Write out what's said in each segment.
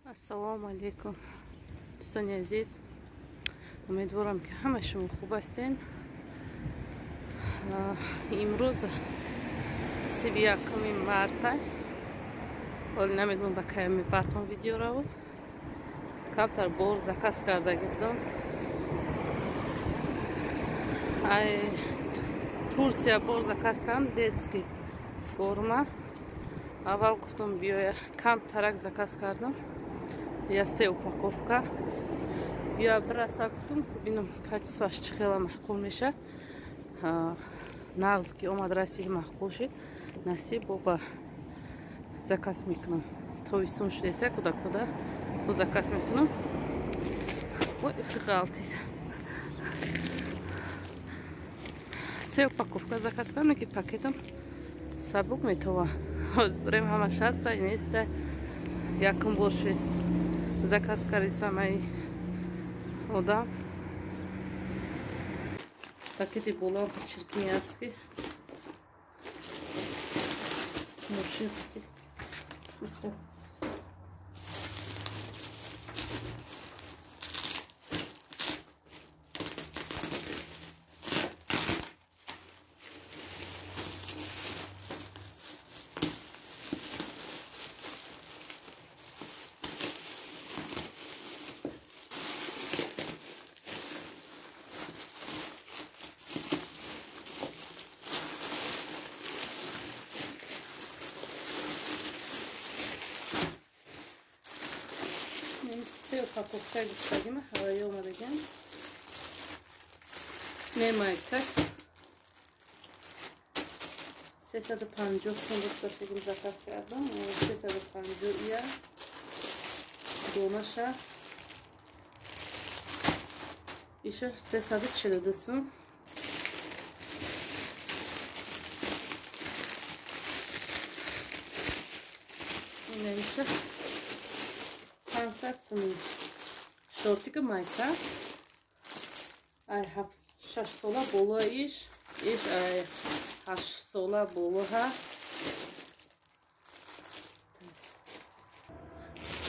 Ассалому алайкум, дӯстони азиз. Умедворам, ки ҳама шумо хуб ҳастен. Имрӯз 31 марта. Ҳоли намедонам, ба кай мепартом видеоро. Камтар бор заказ кардаги будам. Ай Турция бор заказ кардам, детский форма. Аввал гуфтам, биёя, камтарак заказ кардам. Я се упаковка. Биё, бираса, гуфтам, бинам качествоаш чӣ хела, маъқул меша. Нағз ки омад, расид, маъқул шид. Насиб, боба заказ мекунам. Тобистон шудеса, куда-куда бо заказ мекунам. Ой, ғалтид. Се упаковка заказ кардам, ки пакетам сабук метова. Ҳозир бирем, ҳамаш ҳаста, неста. Якум бор шид заказ карди самаи одам. Пакети болоам чиркини аст, ки мошин. Се упаковка гуфтагима, ҳавои омадагиам. Не, майка. 350 сум гуфтагим, заказ кардам. 350 ия. Донаша. Иша 342 сум. Ина иша 500 сум, шортика майка. Ай 6 сола боло, иш ай 8 сола боло ҳа.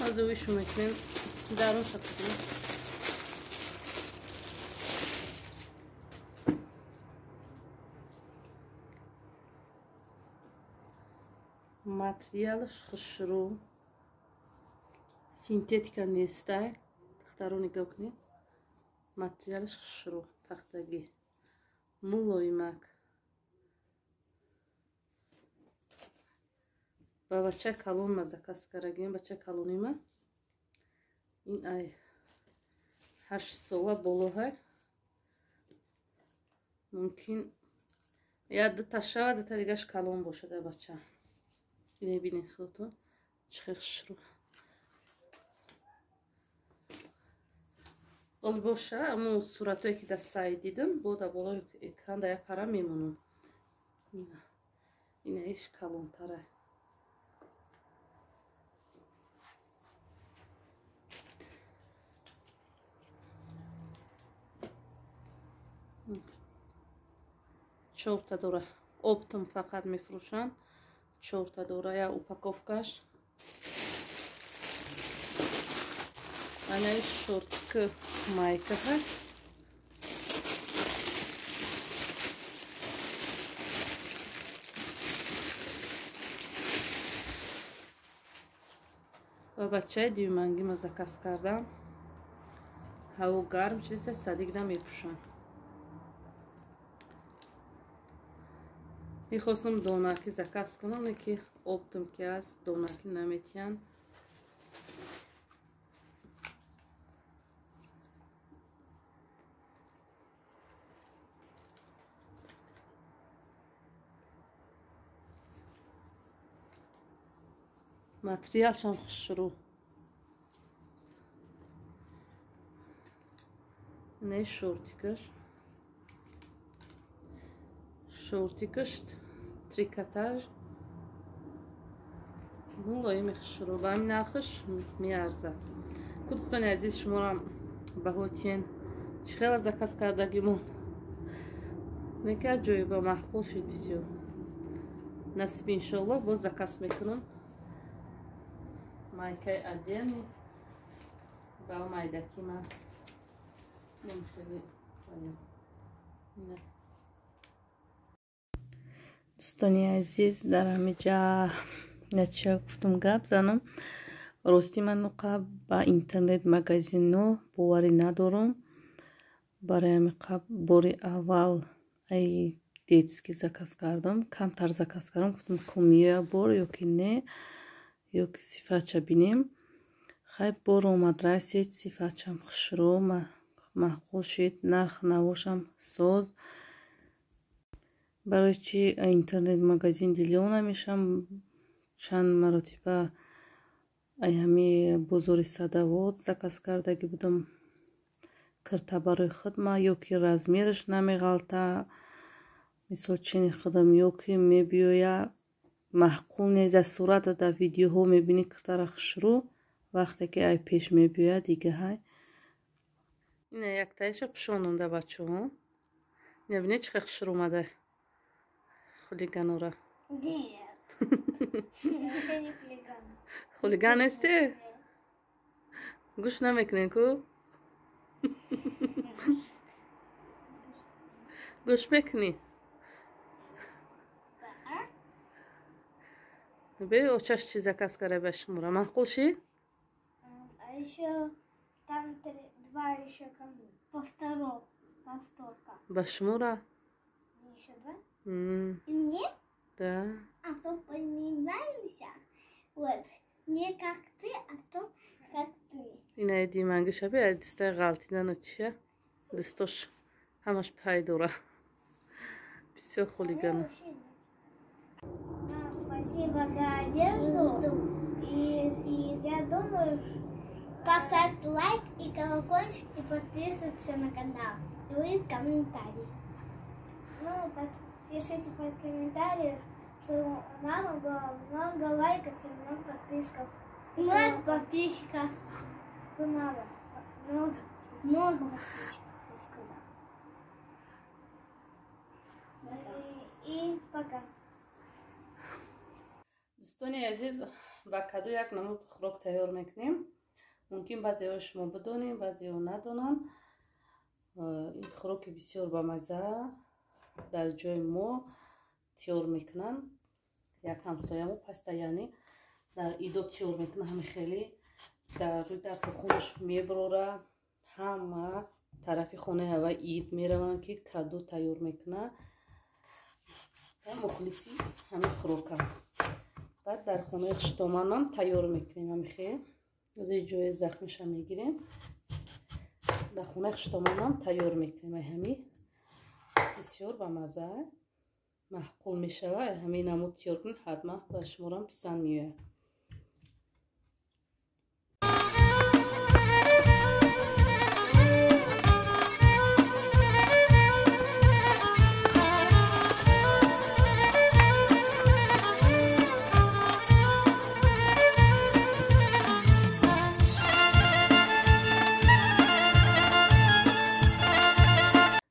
Ҳозир уишу мекунем, дарунша кунем. Материалаш хушрӯ, синтетика нестай. Духтаро, нигоҳ кунед, материалаш хушрӯ, пахтагӣ, мулоимак. Ба бачаи калонма заказ карагем, бачаи калонима. Ин ай 8 сола болоҳай. Мумкин я дута шава, дута дигаш калон бошад бача. Ине бинед худатон, чӣ хел хушрӯ. Оли боша, аммо суратое ки дар сайт дидам, бо дар болои экран дар як пара мемонам. Ина иш калонтара. Чорта дора, оптом фақат мефурӯшанд. Чорта дора я упаковкаш. Анаи шортика майкаҳа. Ва бачаи дуюмангима заказ кардам. Ҳаво гарм шудеса, садик намепӯшанд. Мехостам донакӣ заказ кунам, ки оптом ки аст, донакӣ наметиҳанд. Материалшам хушрӯ. Не, шортикаш, шортикаш трикотаж, мулоими, хушрӯ. Ба ҳамин нархаш меарзад. Ку, дӯстони азиз, шуморам баҳотиен, чӣ хела заказ кардагимон. Нека ҷоиба маъқул шуд бисёр. Насиб, иншоалло, боз заказ мекунам. Майкаи отдельный. Ба майдаки ма дӯстони азиз, дар ҳамиҷа нача гуфтум гап занам. Рости ман нуқа ба интернет магазино боварӣ надорам. Барои ҳамиқа бори аввал ай детский заказ кардам, камтар заказ кардам, гуфтум ку меоя бор ё ки не, ё ки сифатша бинем. Хай, бор омад, расид, сифатшам хушрӯ, маъқул шид, нарх навошам соз. Барои чи интернет магазин дилё намешам? Чанд маротиба ай ҳами бозори Садовод заказ кардагӣ будам кирта барои худма, ё ки размераш намеғалта, мисол чини худам, ё ки мебиёя маъқул нест. Дар сурата, дар видеоҳо мебинӣ киртара хушрӯ, вақте ки ай пеш мебиёяд, дигаҳай. Ина яктаиша пӯшононда, бачаҳо, ина бинед, чӣ хел хушрӯ омада хулиганора. Хулиган несте? Гӯш намекунем ку? Гӯш мекунӣ? Бе, очаш чӣ заказ карда ба шумора? Маъқул шид? А еще там два еще повторов, повторка. Ба шумора? Еще два? И мне? Да. А потом поменяемся. Вот. Не как ты, а потом как ты. Ина димангиша бе, дистай ғалтидану чия? Дистош ҳамаш пай дора. Бисёр хулигана. Спасибо за одежду. И я думаю, поставьте лайк и колокольчик и подписывайтесь на канал. И будет комментарий. Ну, пишите под комментариях, чтобы у мамы было много лайков и много подписков. Много подписчиков. Мама, много, много подписчиков, я сказала. И пока. Дӯстони азиз, ба каду як намуд хӯрок тайёр мекунем. Мумкин баъзеҳо шумо бидонем, баъзеҳо надонанд. Ин хӯроки бисёр бамазза дар ҷои мо тиёр мекунанд. Як ҳамсоямо паста, яъне дар идо тиёр мекунад, ҳами хеле дар рӯи дарсу хунаш мебарора, ҳама тарафи хонаи ҳава ид мераванд, ки каду тайёр мекунад. Мухлиси ҳамин хӯрока. Баъд дар хонаи хуштоманам тайёр мекунем ҳами хел. Ӯзи ҷои захмиша мегирем. Дар хонаи хуштоманам тайёр мекунем ҳами. Бисёр бамазза, маъқул мешавад. Ҳамин намуд тайёр кунед, ҳатман ба шуморам писанд меояд.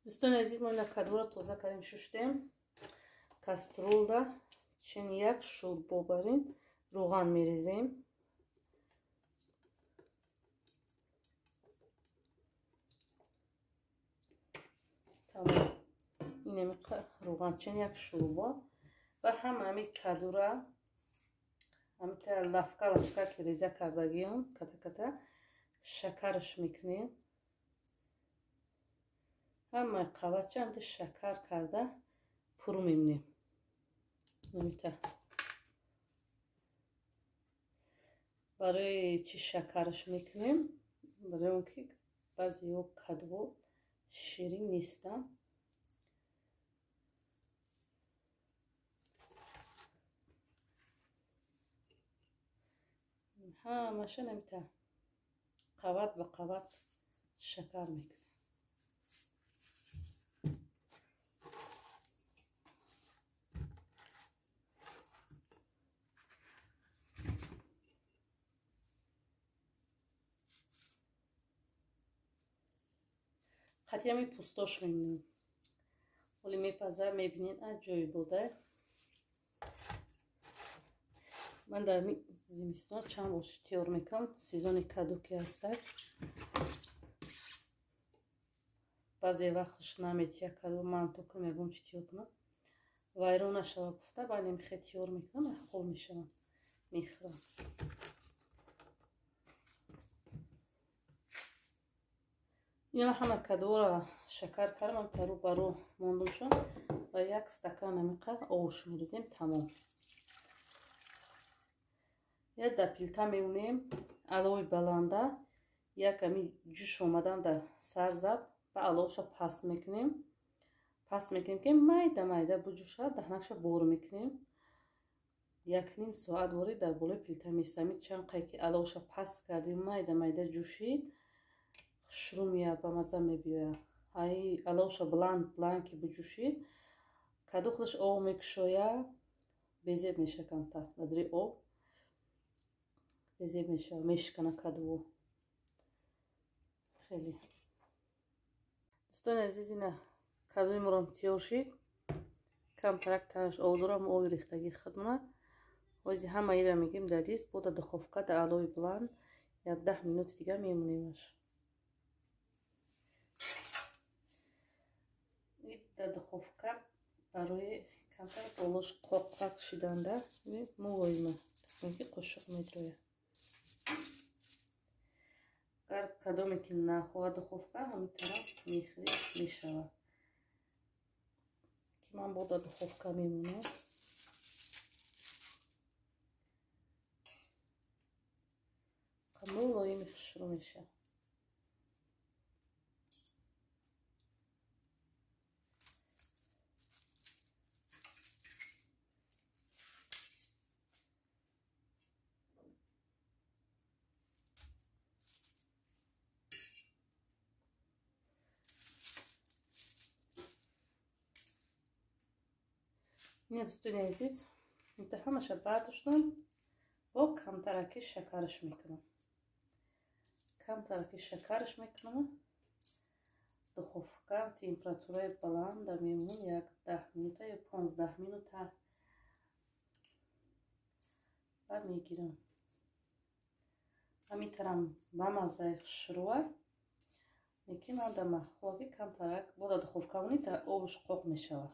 Дӯстони азиз, мо ина кадуро тоза кардем, шуштем. Каструлда чин як шӯрбо барин равған мерезем. Тамом. Инами равған чин як шӯрбо ва ҳама ҳами кадура ҳамита лафка лафка ки реза кардагиам, ката ката шакараш мекунем. Ҳамаи қаватча ҳамита шакар карда пур мемонем. Ҳамита. Барои чӣ шакараш мекунем? Барои он ки баъзеҳо кадво ширин нестанд. Ҳамаша ҳамита қават ба қават шакар мекунем. Қатъи ҳами пӯстош мемонем. Ҳоли мепаза, мебинед, ҷои бода. Ман дар зимистон чанд бор тиёр мекунам, сезони каду ки ҳаста. Баъзе вақт хуш наметия каду, ман то ки мегӯм чи тиёр кунам. Вайрон нашава гуфта, баъд мехе тиёр мекунам, хол мешавам, мехӯрам. Ина ҳама кадуро шакар кардам, тару бару мондумшон ва як стакан амиқа овш мерезем, тамом. Я да плита мемонем, алови баланда, як ами ҷӯш омадан да сар зад, ба аловша пас мекунем. Пас мекунем ки майда майда буҷӯша, даҳнаша бор мекунем. 1.5 соат вори дар болои плита местам. Чанд қай ки аловша пас кардем, майда майда ҷӯшид, хушрӯ меяд, ба маза мебиёяд. Ай аловша баланд баланд ки буҷӯшид, каду худаш об мекушояд, безеб меша камтар. Надри об безеб меша, мешикана кадуо. Хеле. Дӯстони азиз, ина кадуи морам тиёр шид. Камтарак тааш об дорам, оби рехтагии худмона. Ҳози ҳама ира мегирем дар рис, бо дар духовка дар алови баланд 10 минути дига мемонемаш. Дар духовка барои камтар болош қоққақ шиданда мулоима, ки қошуқ медрояд. Агар кадоме ки нахоҳад духовка, ҳамин тараф мехӯрӣ мешавад. Ки ман бо дар духовка мемонам. Мулоими хушрӯ мешавад. Ина дӯстони азиз, инта ҳамаша бардоштам, бо камтараки шакараш мекунам. Камтараки шакараш мекунам. Духовка температураи баланд дар мемон 10 минута ё 15 минута баъд мегирам. Ҳамин тарам ба маззаи хушрӯа, лекин ман дар маҳлуки камтарак бо дар духовка монӣ та обш қоқ мешавад.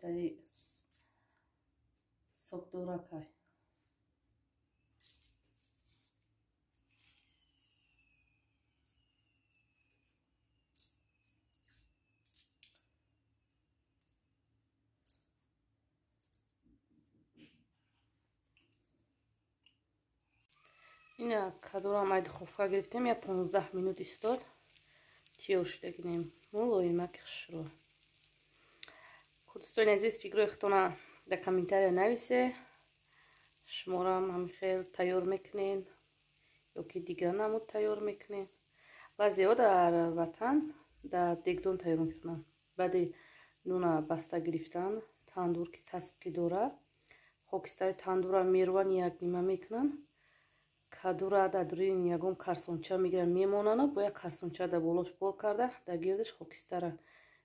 Тари сокдоракай. Ина кадурам ай духовка гирифтем, 15 минут истод. Тиёр шуда гирем. Мулоимаки хушрӯ. Дӯстони азиз, фикрҳои худтона дар комментария нависе. Шуморам ҳамин хел тайёр мекунед ё ки дигар намуд тайёр мекунед. Баъзеҳо дар ватан дар дегдон тайёр мекунанд. Баъди нуна баста гирифтан, тандур ки тасб ки дорад, хокистари тандура меруван, як нима мекунанд. Кадура дар дури ягон карсонча мегиранд, мемонанд, бо як карсонча дар болош бор карда, дар гирдаш хокистара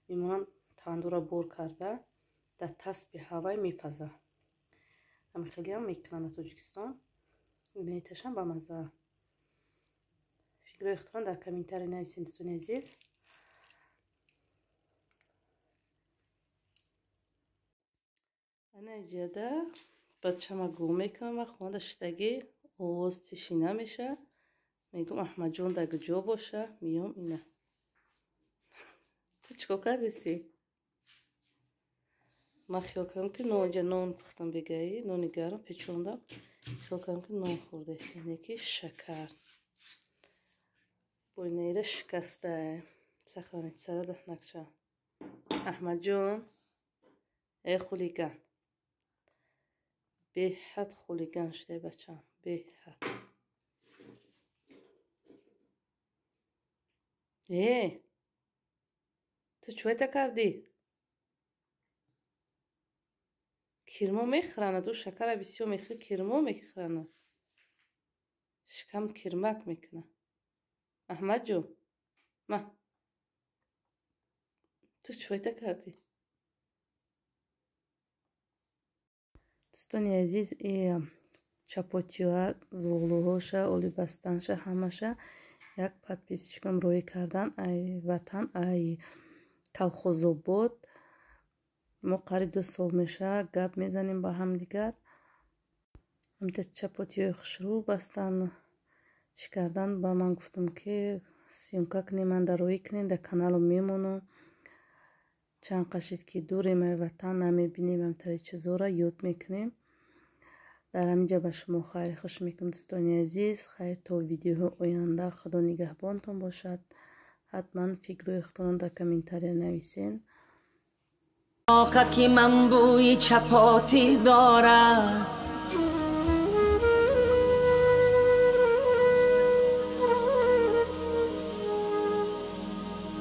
мемонанд, тандура бор карда, дар тасби ҳавай мепазад. Ҳамин хелеам мекунанд дар Тоҷикистон. Меташам ба мазза. Фикрҳои худтон дар комментария нависед, дӯстони азиз. Ана иҷода бачама гул мекунам ва хонада шиштагӣ овоз тишина меша. Мегӯм Аҳмадҷон дар куҷо боша, миём ина. Ту чӣ кор кардиси? Ман хиёл кардам ки нонҷа нон пухтам бегаӣ, нони гарм печондам. Хиёл кардам ки нон хӯрда, яъне ки шакар. Бойнаира шикаста, сахранит сара даҳнакча. Аҳмадҷон, эй хулиган. Беҳад хулиган шудай бачам, беҳад. Ту чӯйта кардӣ? Кирмо мехӯранд, ӯ шакара бисёр мехӯрд, кирмо мехӯранд. Шикам кирмак мекунад. Аҳмадҷон, ма ту чӯйта кардӣ? Дӯстони азиз, Чапотиҳоа, зуғлуҳоша, оли бастанша, ҳамаша як подписчикам роӣ кардан ай ватан, ай Колхозобод. Мо қариб 2 сол мешавад гап мезанем ба ҳамдигар. Ҳамта чапотиҳои хушрӯ бастан, чӣ кардан. Ба ман гуфтам, ки съёмка кунем, манда роӣ кунем, дар каналам мемонам. Чанд қашид ки дурем ай ватан, намебинем, ҳамтари чизора ёд мекунем. Дар ҳамин ҷа ба шумо хайри хуш мекунам, дӯстони азиз. Хайр, то видеоҳои оянда, Худо нигаҳбонтон бошад. Ҳатман фикрҳои худтонро дар комментария нависен. Ки ман бӯи чапотӣ дорад,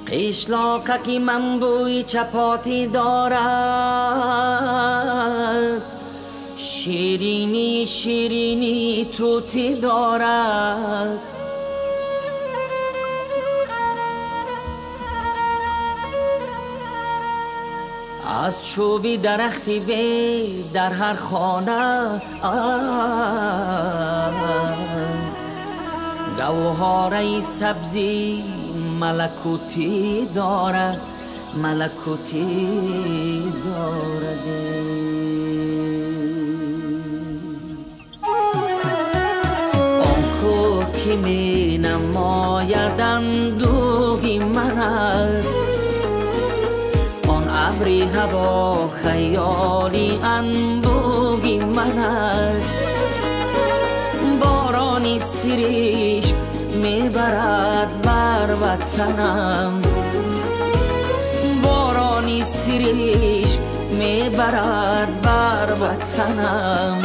қишлоқа ки ман бӯи чапотӣ дорад, ширинӣ ширинӣ тутӣ дорад. Аз чӯби дарахти бед дар ҳар хона гавҳораи сабзӣ малакутӣ дорад, малакутӣ дорад. Он ку ки менамояд андӯҳи ман аст, он абри ҳаво хаёли анбӯҳи ман аст. Борони сиришк мебарад бар ватанам, борони сиришк мебарад бар ватанам.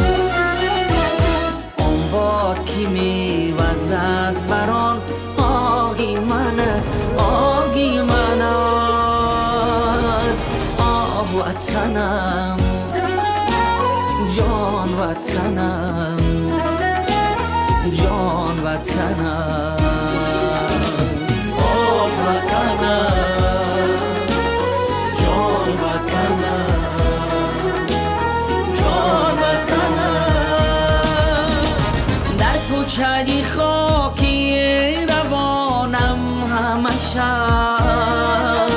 Он бод ки мевазад бар он оғи ман аст, оғи ман аст. Оҳ ватанам, ҷон ватанам, ҷон ватанам. Оҳ ватанам, ҷон ватанам, ҷон ватанам. Дар кӯчаи хоки равонам ҳама шаб,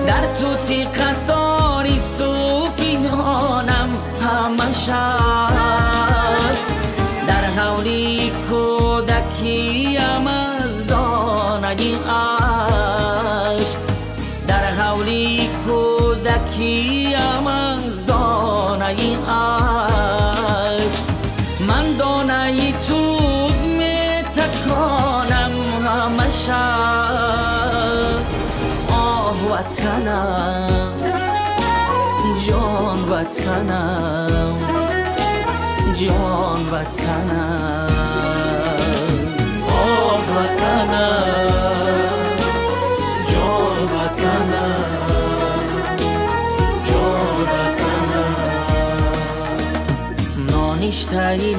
дар тути қатори сӯфиёнам ҳама шаб, дар ҳавли кӯдакиям аз донаи ашк, дар ҳавли кӯдакиям аз донаи ашк. Ман донаи тут метаконам ҳама шаб. Оҳ ватанам, ҷон ватанам, ҷон ватанам. Оҳ ватанам, ҷон ватанам, ҷон ватанам. Ноништаи